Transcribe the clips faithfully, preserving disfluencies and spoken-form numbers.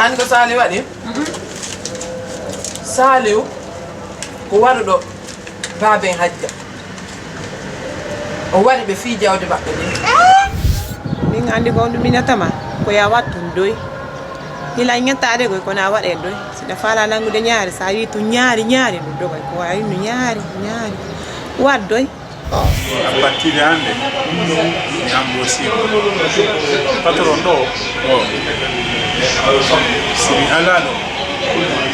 An ko Saliou waɗi? Saliou ko waɗuɗo baaben Hajja. O waɗi ɓe fii jawdi maɓɓe ɗin. Min anndi ko on ɗum minatama ko ya wattun doy. Hila ñettaade koy kono a waɗe doy. Si ɗa faala nangude ñaari, sa wi tun ñaari, ñaari ɗum dogoy ko wawi no ñaari, ñaari. Waɗ doy. A battide hannde mi ambo si patron ɗo o si mi alano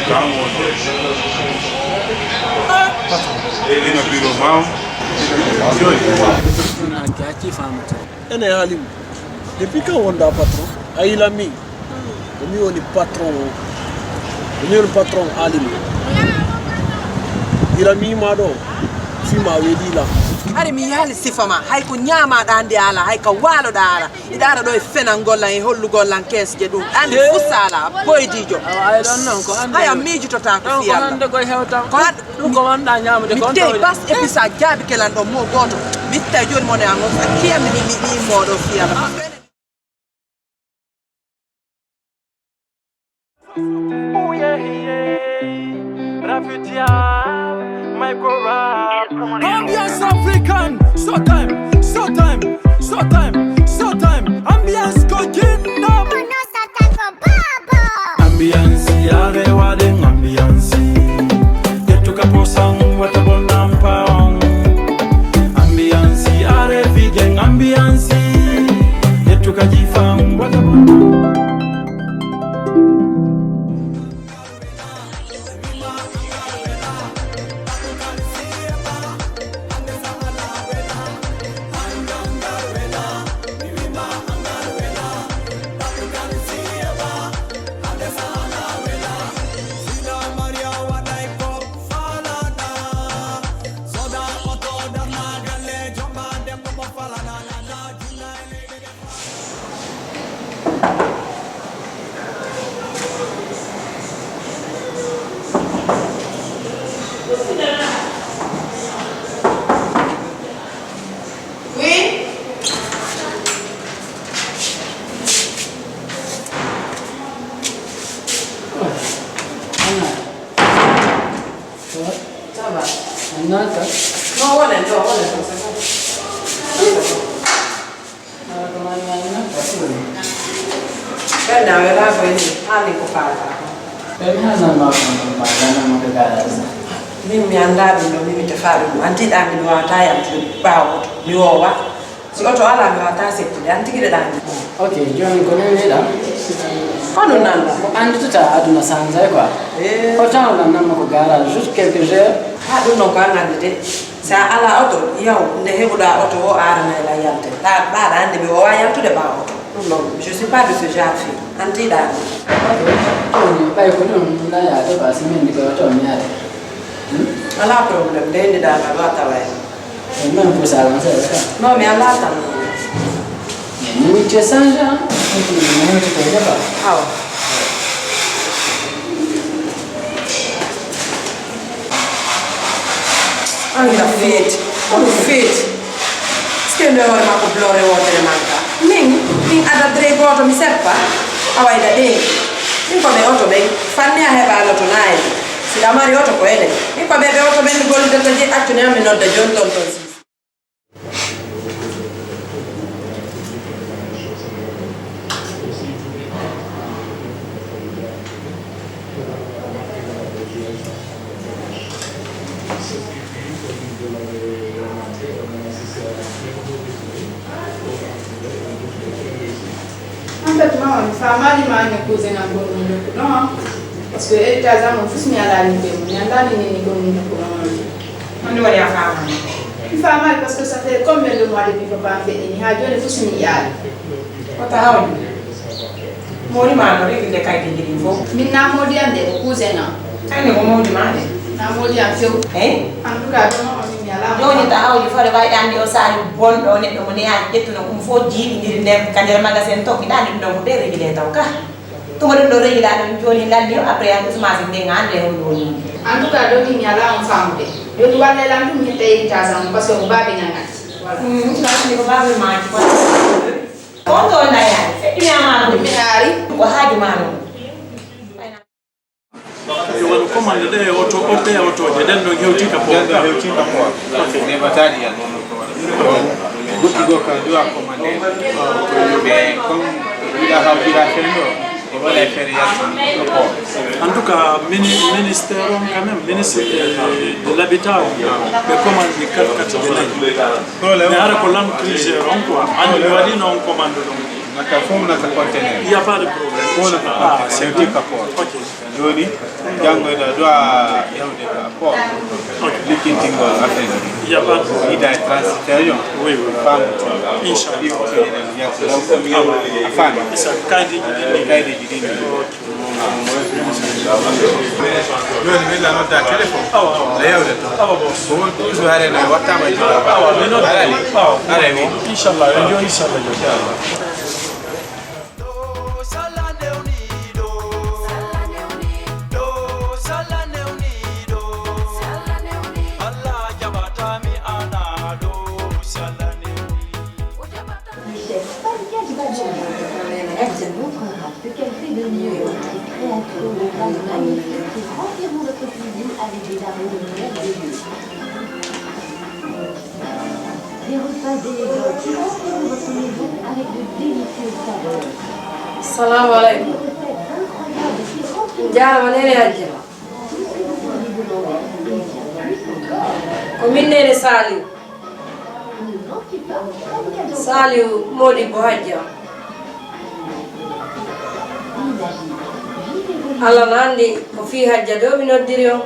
kam wonde patron ino biro maw joni. Ene halim. Depuis quand wonda patron? A yilami. Ko mi woni patron o. Ko mi woni patron Alimi. Ila mi ma ɗo. Fima weɗi la. Hari mi yaali sifa ma. Hay ko ñaamaɗa andi ala. Hay ka waaloɗa ala. Iɗa ara ɗo e fenangol lan e hollugol lan kees je ɗum. Andi fusa ala. Boydijo. Haya miijitota ko fiyalla. Ko an ɗum ko wonɗa ñaamude mi kon teyi bas et puis sa jaabi kelan ɗo mo gooto. Mi ittay jooni mo ne an on. A kiyami mi mi mi moɗo fiyalla. Ambiance africaine, showtime, showtime, showtime, showtime. Ambiance go kingdom. Ambiance, are waɗen ambiance. Yettuka posan wata bonnan paon. Ambiance, are figen ambiance. Yettuka jifan wata bonnan. Ça va. Naka? Non, wonen ɗo, wonen ɗo, c'est bon. Ɓen na wela ko ni, hani ko fata. Ɓen hana ma ko ma lana ma ko gara sa. Min mi anda ɗum ɗo, min mi tefa ɗum. Anti ɗa mi wata yam ɓawo mi wowa. Si oto alaa mi waawataa settude, aan tigi ɗe ɗaani. Ok, jooni ko newneɗaa? Ko ɗum nanɗaa? Ko annditaa aduna sanjay quoi. Ko tawɗaa namma ko garage juste quelques heures. Haa ɗum ɗon ko aan anndi de. Si a alaa oto, yaw nde heɓuɗaa oto o a aranay lan yalte. Ɗaa ɗaa anndi mi woowaa yaltude ɓaawo oto. Ɗum ɗon je suis pas de ce genre fille. Aan tiiɗaa mi. Ok, jooni ɓay ko ɗum nayaa de quoi si min ndi ko oto mi yaade. Alaa problème de ndi ɗaa ngal wa taway. Min pusa lan seeɗa ka. Non, mi alaa tan. Minute change, hein? Minute ko heɓa. Awa. Anga feeti. Kono feeti. Sike nde hoore makko blore wootere manka. Min, min ada dre gooto mi seppa. Awa ida ɗe. Min ko ɓe oto ɓen. Fanni a heɓa loto nayi. Si a mari oto ko ene. Min ko ɓe ɓe oto ɓen mi gollidata je accu ne mi nodda jon ton ton si. En fait, maman, mi faamaali ma ne cousin am gonɗo nokku ɗon. Parce que héritage am on fus mi alaa ni ɓe mo mi anndaani ni ni gonɗo nokku ɗon. Honde waɗi a faamaali? Mi faamaali parce que ça fait combien de mois depuis papa am feƴƴini haa jooni fus mi yiyaali. Ko ta hawni? Moori ma no régler kaydi ɗin fof. Min na moodi am de ko cousin am. Kayne ko moodi ma de. Na moodi am few. Eyi. En tout cas ɗum on min mi alaa. Jooni ta hawni fore wawi andi o saali bonɗo neɗɗo mo neyaji ƴettuno ɗum fof jiiɓidiri nder ka nder magasin tokkiɗa ɗum ɗon ko ɓe régler taw ka. Tuma ɗum ɗo régler ɗum jooni lalli o après an usmasi nde ga ande hon ɗo ni. En tout cas ɗo min mi alaa on faamude. Ɗum walle lan ɗum mi tawi tasa on parce que ko baabi nan acci. Voilà. Ɗum ɗum ko baabi maji. On ɗo nayaani, feƴƴinama ɗum. Mi haari. Ko haaju ma noon. Wano commande ɗe e oto, ɗe e otooje, ɗen ɗon hewti ka port. Ɗen ɗon hewti ka port. Ok. Neɓataali yan. Goɗɗi goo ka duwa commande. Mais comme ila hawtira fen ɗo, e wala e feere yalti ka port. En tout cas, mini-, ministère on quand même, ministre de, de l'habitat on, ɓe commande quatre-quatre-vingt-dix. Problème. Mais hara ko Land Cruiser on quoi. Andi mi waɗi non commande ɗum. Nata fof nata conteneur. Il y a pas de problème. Fof nata conteneur. Ah, c'est bien. Hewti ka port. Ok. Jooni, janngo eɗa duwa yahde ka port. Ok. Likkintingol affaire ji. Il y a pas de problème. Ida e transitaire yo. Oui, oui. Faamu. Inchallah. Ɗi ko eɗen yalta law. A faami. Isa, kaydeji ɗin. Kaydeji ɗin. Ok. Jooni mi la nodda téléphone. Awa, awa. La yawde to. Awa, boss. Ko woni toujours hare no wattama e juuɗe. Awa, mi nodda. Arani. Awa. Arani. Inchallah, yo jooni, inchallah, yo jooni. Michel, pas une cage badge. Elle te montrera ce qu'elle fait de mieux. Des créations, des plats magnifiques qui rempliront votre cuisine avec des arômes merveilleux. Des repas élégants qui rempliront votre maison avec de délicieuses saveurs. Salamu aleykum. Des recettes incroyables qui rempliront. Jaarama, Neene Hajja. Ko min Neene Saliou. Saliou Modibbo Hajja. Allah no anndi ko fii Hajja ɗo mi noddiri on.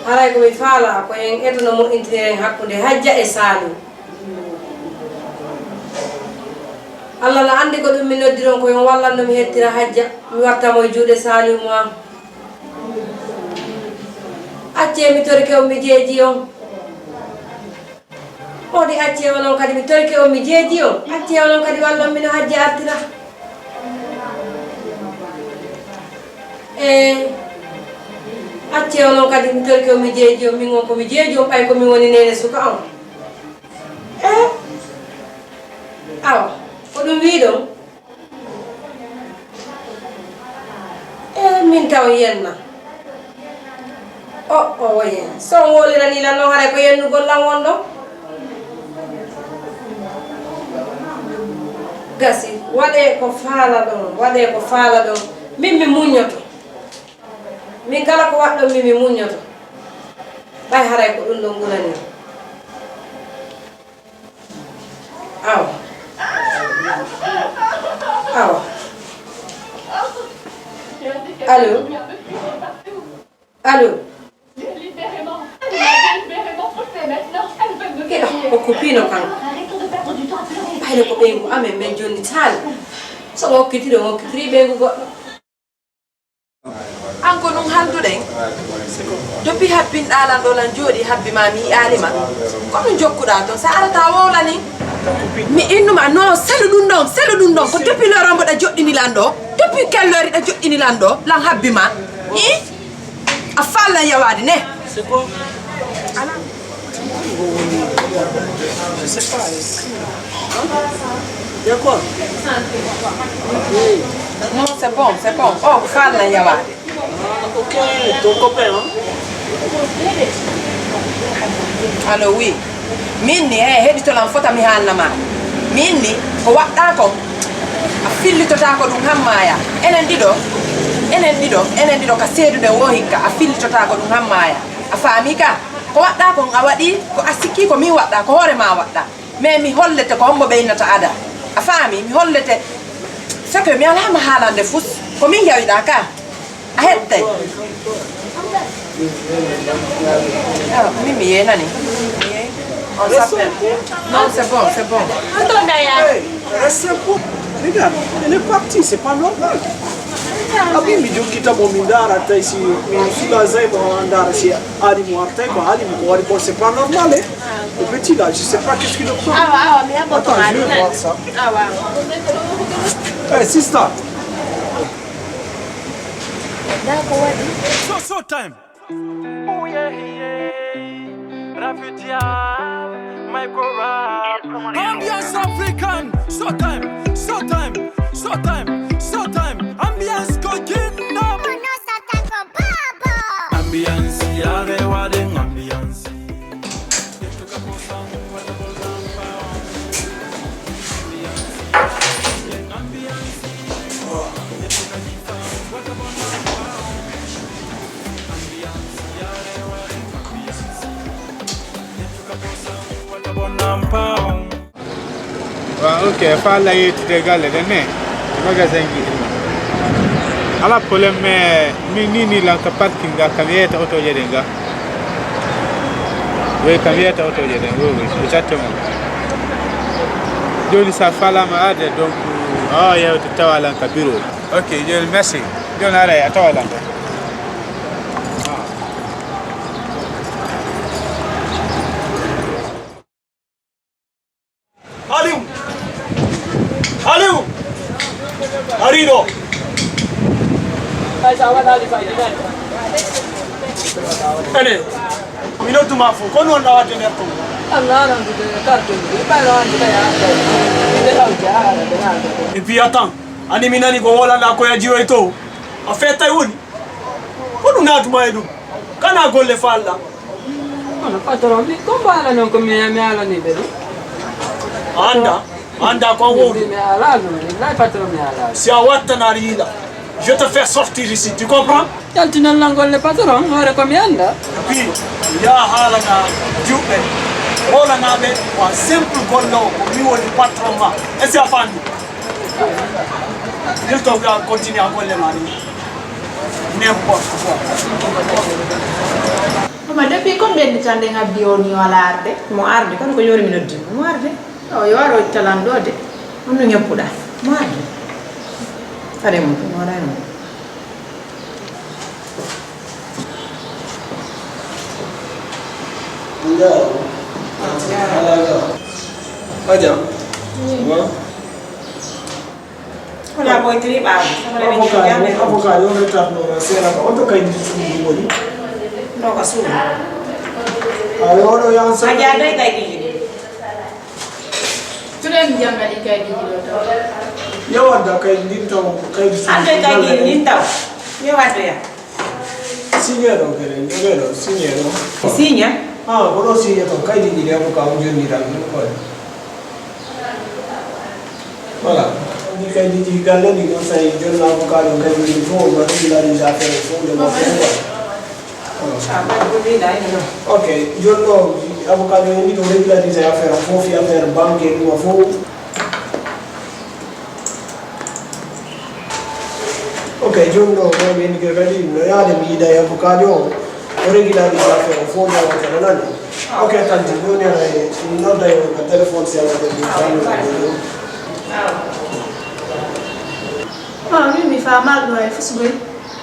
Haray ko mi faalaa ko en etono moƴƴintiniren hakkunde Hajja e Saliou. Allah no anndi ko ɗum mi noddiron ko yo on wallan no mi hettira Hajja, mi watta mo e juuɗe Saliou mo am. Accee mi torike on mi jeeji on. Moodi accee onon kadi mi torike on mi jeeji on. Accee onon kadi wallon mi no Hajja artira. E accee onon kadi mi torike on mi jeeji on. Min on ko mi jeeji on ɓay ko min woni neene suka on. Eh? Awa, ko ɗum wiɗon? Eh, min taw yenna. O, o, woye. So on wolirani lan non, haray ko yennugol lan wonɗon? Gasi, waɗee ko faalaɗon, waɗee ko faalaɗon. Min mi muññoto. Min kala ko waɗɗon min mi muññoto. Ɓay haray ko ɗum ɗon ɓurani. Awa. Awa. Allo? Allo? Ke, o coupino kan. Ɓayde ko ɓeyngu amen men jonni taali. So o okkitiri, o okkitiri ɓeyngu goɗɗo. An ko ɗum halduɗen? Depuis habbinɗaa lan ɗo lan jooɗi habbi ma mi yi'aali ma. Ko ɗum jokkuɗaa toon? Sa arata wowlanin. Mi innuma, non, selu ɗum ɗon, selu ɗum ɗon. Ko depuis loro mboɗa joɗɗini lan ɗo. Depuis quelle heure ɗa joɗɗini lan ɗo, lan habbi ma? Ih? A faallan yawaade ne? C'est quoi? Ala. Je sais pas. Hein? Il y a quoi? Non, c'est bon, c'est bon. Oh, ko faallan yawaade. Ah, ok, ton copain, hein? Allo, oui. Min ni, he, heɗito lan fota mi haalna ma. Min ni, ko waɗɗaa kon, a fillitotaako ɗum han maaya. Enen ɗiɗo, enen ɗiɗo, enen ɗiɗo ka seeduɗen woo hikka, a fillitotaako ɗum han maaya. A faamii ka? Ko waɗɗaa kon a waɗii, ko a sikkii ko min waɗɗaa, ko hoore maa waɗɗaa. Mais mi hollete ko hombo ɓeynata ada. A faamii? Mi hollete. C'est que mi alaa ma haalande fus. Ko min yawiɗaa ka. A hettay. Ah, min mi yeenani. Mi yeey. On s'appelle. Non, c'est bon, c'est bon. Tonton Daya. Hey, reste un peu. Regarde, elle est partie, c'est pas normal. Ah oui, mi jokkita mo, mi ndaara tay si mi soulagé mo, ndaara si Alimu artay ko Alimu ko waɗi ko, c'est pas normal, hein. Le petit là, je sais pas qu'est-ce qu'il le prend. Awa, awa, mi heɓoto. Attends, ma je vais ɗum. Voir ça. Awa. Hey, sister. Da ko waɗi? So, so time. Ambiance africaine, so time, so time, so time, so time. Ambiance Ok, falla yettude galle ɗen ne, magasin ji ɗin. Ala problème, mais min ni, ni lan ka parking ga, kam yeyta otoje ɗen ga. Oui, kam yeyta otoje ɗen, oui, oui, exactement. Joni sa falama arde, donc, a wawa yewte tawa lan ka bureau. Ok, joni merci. Joni aray, a tawa lan ka. Aliou! Aliou! Ari ɗo! Ene, mi nodduma fof, ko noon nawata nder ton? Et puis attends, ani mi nani ko wolana ko ya jiwoy to. A feetay woni? Ko ɗum naatuma e ɗum? Kana golle falla. Kono patron, mi ko mbaala noon ko mi, mi alani ɓe ɗum. A annda, a annda ko an wowli. Mi, mi alaa ɗum, billahi patron mi alaa ɗum. Si a wattanaari yiila, je te fais sortir ici, tu comprends? Yaltinan lan golle patron, hoore ko mi annda. Puis, ya haalana juɓɓe, hoolanaaɓe ko a simple gollo, ko mi woni patron ma. Est-ce que a faami? Il faut que a continue a golle ma ɗum. N'importe quoi. Oma depuis combien de temps ɗen habbi o ni o ala arde? Mo arde, kono ko yori mi noddi mo. Mo arde. O yo aro talan ɗo de. On no ñoppuɗa. Mo arde. Are mo, mo arano. Aja. Wa. Kono a ɓoytiri ɓaawo. Avocat yo, avocat yo retard no seeɗa ka. On to kaydi suudu woni? Ɗo ka suudu. Ayo, oɗo yan sa. A jaadai kaydi ɗi. Tuɗen jangani kaydi ɗi ɗo taw. Yo wadda kaydi ɗin taw, kaydi suudu. Adda kaydi ɗin taw. Yo wadda ya. Signé ɗo kadi, joge ɗo, signé ɗo. Signé? Ah, ko ɗo signé ton, kaydi ɗi ɗi avocat o jonnira ɗum koye. Voilà. Ɗi kaydi ɗi galle ɗi ɗon tawi jonna avocat ɗo kaydi ɗi fof, on régularise affaire fof, nde mo fof quoi. Voilà. Ah, ba ko ni dai no. Ok, jonno avocat ɗo ni ɗo régularise affaire fof, fi affaire banque e ɗum fof. Ok, jooni ɗo, ɗo ɓe indi kadi, no yaade mi yiida e avocat o, o régularise affaire o fof, jawata nanani. Ok, tanti, jooni aɗa nodda e ka téléphone, si aɗa jogii famille ɗo. Ah, min mi faamaali ɗo hay fus goy.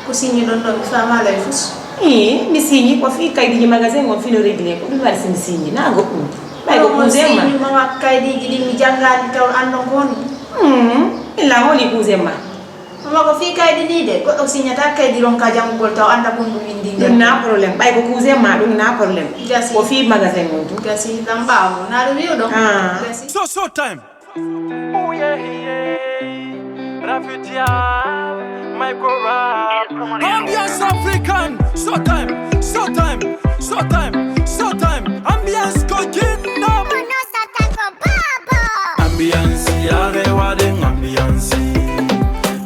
Ko signé ɗon ɗo, mi faamaali hay fus. Ii, mi signé ko fii kaydiji magasin on fino réglé, ko ɗum waɗi si mi signé, naa goɗɗum. Ɓay ko cousin ma. Signé ma kaydiji ɗi mi janngaani taw anndon ko honɗum. Hmm, illa holi cousin ma. Mama ko fii kaydi ni de, goɗɗo signata kaydi ronka janngugol taw annda ko ɗum winndi nder. Ɗum na problème, ɓay ko cousin ma, ɗum na problème. Gasi. Ko fii magasin on tun. Gasi, lamɓa mo, na ɗum wi'uɗon. Ah. Gasi. So, so time. Ooh, yeah, yeah. Rafitia, Michael Rap. Ambiance African. So time, so time, so time, so time. Ambiance go kingdom. Ambiance, yare waɗen ambiance.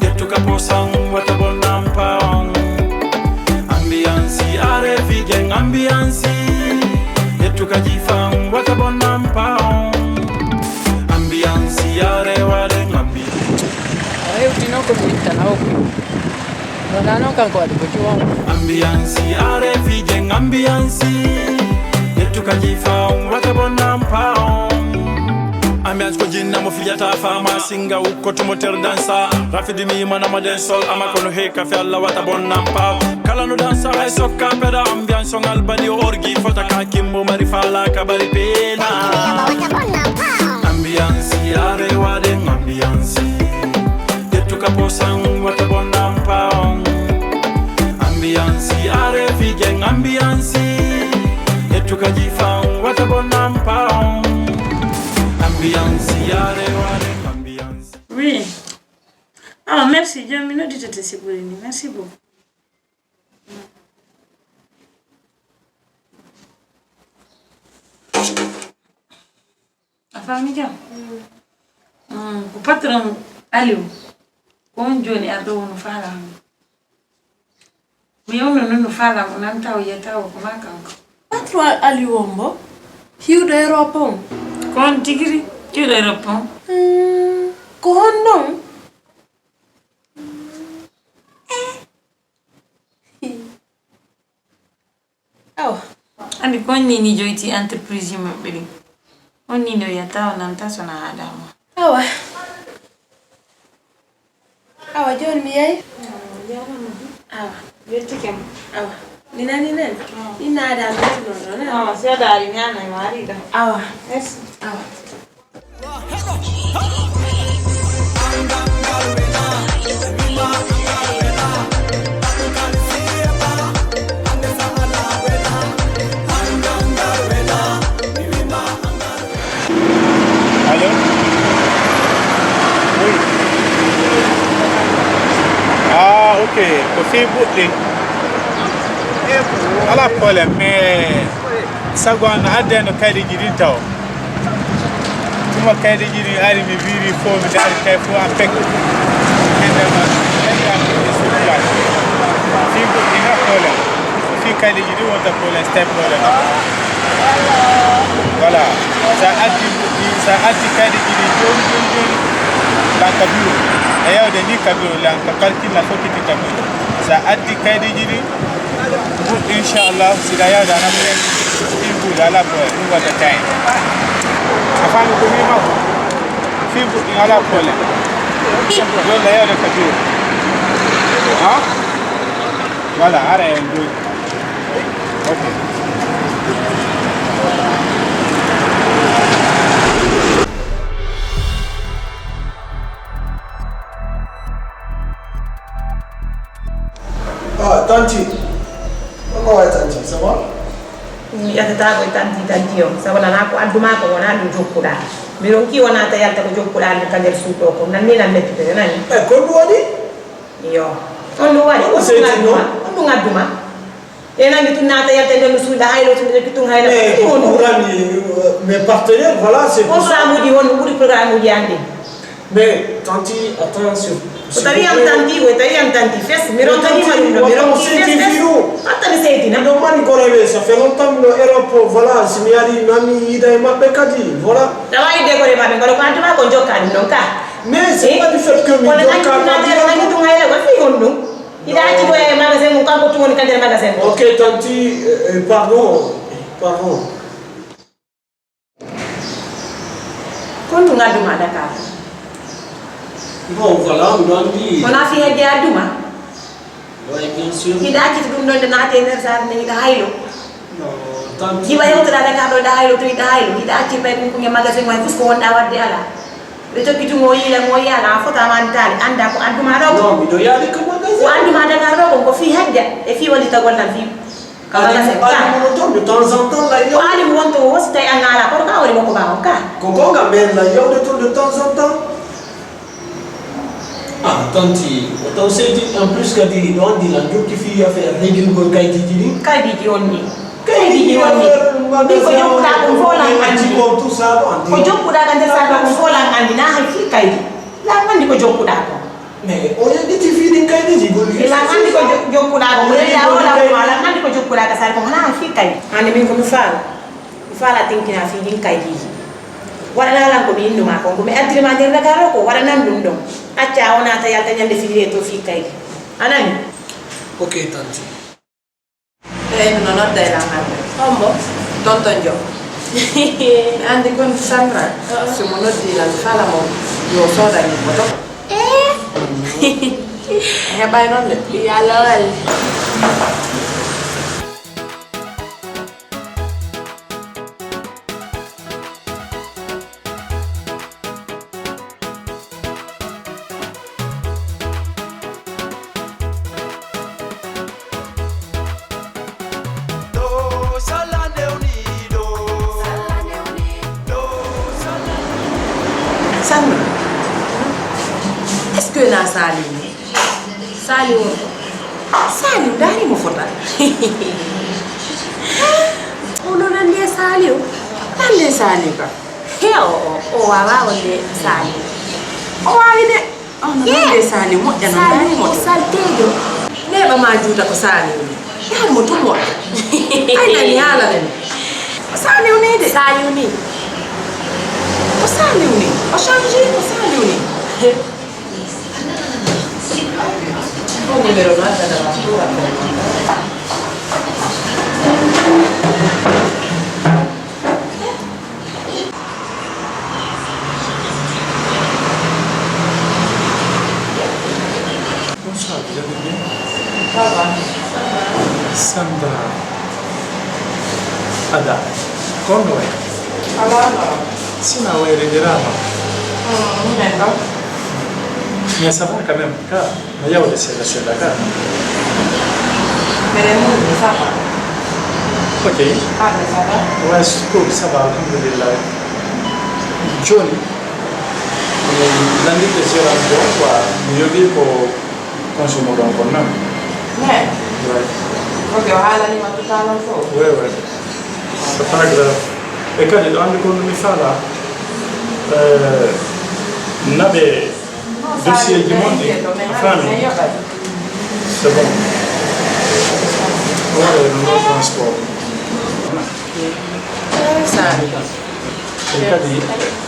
Ƴettu ka posan, wata bonnan pawon. Ambiance, are fijen ambiance. Ƴettu ka jifan, wata bonnan pawon. Ambiance, yare waɗen ambiance. A hewti noon ko mi ittana o. Wona noon kanko waɗi ko cuwon. Ambiance, are fijen ambiance. Ƴettu ka jifan, wata bonnan pawon. Ambiance ko jinna mo fijata fama singa ukkotu mo ter dansa. Rafidi mi mana ma den sol ama kono he ka fe Allah wata bonnan pawon. Kala no dansa hay sokka peda ambiance on albani o orgi fota ka kimbo mari fala ka bari pena. Ambiance, are waɗen ambiance. Ƴettu ka posan, wata bonnan pawon. Ambiance, are fijen ambiance. Ƴettu ka jifan, wata bonnan pawon. Ambiance, are waɗen ambiance. Oui. Ah, merci. Joni mi nodditete si ɓuri ni. Merci beaucoup. A faami jam? Mm, ko patron Aliou. Ko on jooni arɗo woni faalaama. Mi wonno noon no faalaama, o nan taw yetawo ko maa kanko. Patron Aliou on mbo? Hiwɗo Europe on? Ko on tigi ri, hiwɗo Europe on. Ko honɗun? Awa. Anndi ko on nii ni joyti entreprise maɓɓe ɗin. On nii no yiyata o nanta so na haɗaama. Awa. Awa, jooni mi yahi. Awa. Yettike ma. Awa. Mi nani nen. Awa. Inna ada mi non non. Awa, si ada ari nyana ma ari da. Awa. Yes. Awa. Allô? Oui. Ah, ok. Ko fii buɗɗi. Alaa problème, mais sago an no adde no kaydiiji ɗin taw. Tuma kaydiiji ɗin ari, mi wiiri fof, mi daari tawi fof an pek. Fii buɗɗi na problème. Fii kaydiiji ɗin wonta problème, stay problème. Voilà. Sa addi buɗɗi, sa addi kaydiiji ɗin jooni, jooni, jooni. Lan ka bureau. E yawde ni ka bureau, lan ka calcul na fof kiti ka bureau. Sa addi kaydiiji ɗin, buɗɗi, inchallah, si da yawde ana buɗɗi, ɗin buɗɗi, ala boy, ɗum waɗa tawi. A faami ko mi ma? Fii buɗɗi, ala problème. Ɗon da yawde ka bureau. Ha? Voilà, ara en ɗo. Ok. Ah, tanti. Comment va, tanti? Ça va? Mi ƴettata ko e tanti, tanti o. Sabu nana ko addu ma ko wona ɗum jokkuɗa. Mi ronki wona ta yalta ko jokkuɗa ɗum ka nder suuɗo ko. Nan ni nan mettude, nani? Eh, ko ɗum waɗi? Iyo. On ɗum waɗi, on ɗum addu ma. On ɗum addu ma. E nangi tun naata yalta nder no suuɗa haylo tun nder pitun haylo. Eh, ko ɗum rami, euh, mes partenaires, voilà, c'est pour ça. Programme uji won, ɓuri programme uji an ɗin. Mais tanti, attends, sur, ko tawi am tanti, ko tawi am tanti, fes, mi ronkani ma ɗum ɗo, mi ronki fes, fes. Hatta mi seydina. Ɗo mari ko rewe, ça fait longtemps no Europe, voilà, si mi ari, nami yiida e maɓɓe kadi, voilà. Tawa yiide ko rewa ɓe, ngol ko antuma ko jokka ɗum ɗon ka. Mais c'est pas du fait que mi jokka ka. Kono nangi tun naata yalta, nangi tun haylo, ko fii honɗum? Hiɗa acci ko e magasin mum, kanko tun woni ka nder magasin mum. Ok, tanti, euh, euh, pardon, pardon. Kon ɗum adduma Dakar? Bon, voilà, miɗo anndi. Kono a fii hedde adduma? Oui, bien sûr. Hiɗa accita ɗum ɗon nde naati e nder saare nde hiɗa haylo. Non, tanti. Jiwa yewtoɗa Dakar ɗo hiɗa haylo, to hiɗa haylo. Hiɗa acci pay ɗum ko e magasin, way fus ko wonɗa wadde alaa. Ɓe tokki tun o yiila, mo yiyaano, a fotaama an taali, annda ko adduma ɗo ko. Non, miɗo yaade ko magasin. Ko adduma Dakar ɗo kon, ko fii hajja, e fii wallitagol tan fii ka magasin ka. Adduma ɗo ton, de temps en temps, la. Ko alim wonto o, si tawi a ŋaala, kono ka woni makko ba on ka. Ko gonga, mais la yawde ton de temps en temps. Ah, tanti, o taw seydi, en plus kadi, ɗo anndi lan jokki fii affaire régulgol kaydiiji ɗin. Kaydiiji on ni. Kaydiiji on ni. Min ko jokkuɗaa kon fof lan anndi. Ko jokkuɗaa ka nder salle kon fof lan anndi, na hay fii kaydi. Lan anndi ko jokkuɗaa kon. Mais o yeɗɗiti fii ɗin kaydiiji goni. Lan anndi ko jo-, jokkuɗaa kon. Mo yeɗɗa o lan ko lan anndi ko jokkuɗaa ka salle kon, hana hay fii kaydi. Anndi min ko mi faala. Mi faala tinkina fii ɗin kaydiiji. Waɗanaa lan ko mi innu maa kon. Ko mi addiri maa nder Dakar o ko waɗanan ɗum ɗon. Acca o naata yalta ñande fijiri e to fii kaydi. A nani? Ok, tanti. Eyi, no nodda e lan hannde. Hombo? Tonton Joop. Mi anndi kon Sandra. Uh-uh. Si mo noddi lan, fala mo yo soodan mo to. Eh? Heɓay noon de. Yalla wal. Sanna, est-ce que na Saliou ni? Saliou o. Saliou, ndaari mo fota. O no nandi e Saliou. Nandi e Saliou ka. He, o, o, o waawaa wonde Saliou. O waawi de. O no nandi e Saliou, moƴƴa no ndaari mo. Saliou o salteejo. Neeɓa ma juuta ko Saliou ni. Yaani mo tun moƴƴa. Ay, nani haalana mi. Ko Saliou ni de. Saliou ni. Ko Saliou ni, o change, o Saliou ni. Ko numéro no adda dara tura. Bonsoir, vous allez bien? Ça va. Sandra. Ada, ko on no wayi? Alaa, alaa. Sina wayri ndiraama. Hmm, minen ɗo. Mais ça va quand même, ka no yawde seeɗa seeɗa ka. Minen muñi, ça va. Ok. An ne, ça va? Ouais, cool, ça va, alhamdulillah. Jooni, mi nanndike gérant ko, quoi, mi yoɓi ko congé mo ɗon kon, non? Mais, ouais. Ok, o haalaniima tout à l'heure fof. Ouais, ouais. C'est pas grave. E kadi, ɗo anndi ko no mi faala, euh, naɓe dossier ji mon ɗi, a faami? C'est bon. Hoore no transport. Eh, Saliou. E kadi,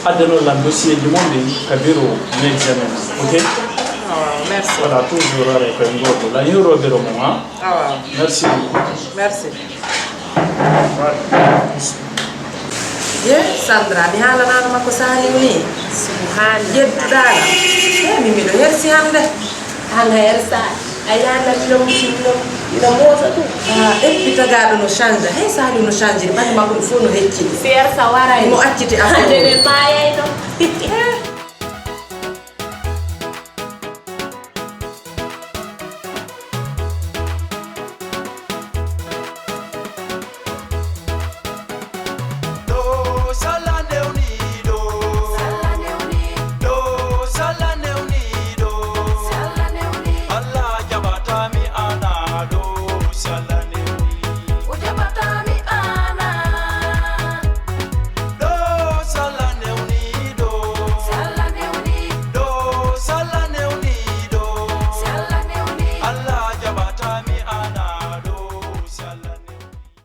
addano lan dossier ji mon ɗi ka bureau, mi examine. Ok? Oh, merci. Voilà, toujours, are koye ngorɗo. Lan yoro bureau mon, ha? Awa. Merci beaucoup. Merci. Ye, Sandra, mi haalanaano makko Saliou ni. Subhaan. Yedduɗaa lan. E, min miɗo hersi hannde. An a hersaaki. A yaanna mino, mino, mino moosa ɗum. Ah, eppi tagaaɗo no change. Hey, Saliou no change. Ɓandu makko ɗum fof no heccini. Si hersa waray. Mo acciti affaire. Hannde ne maayayno.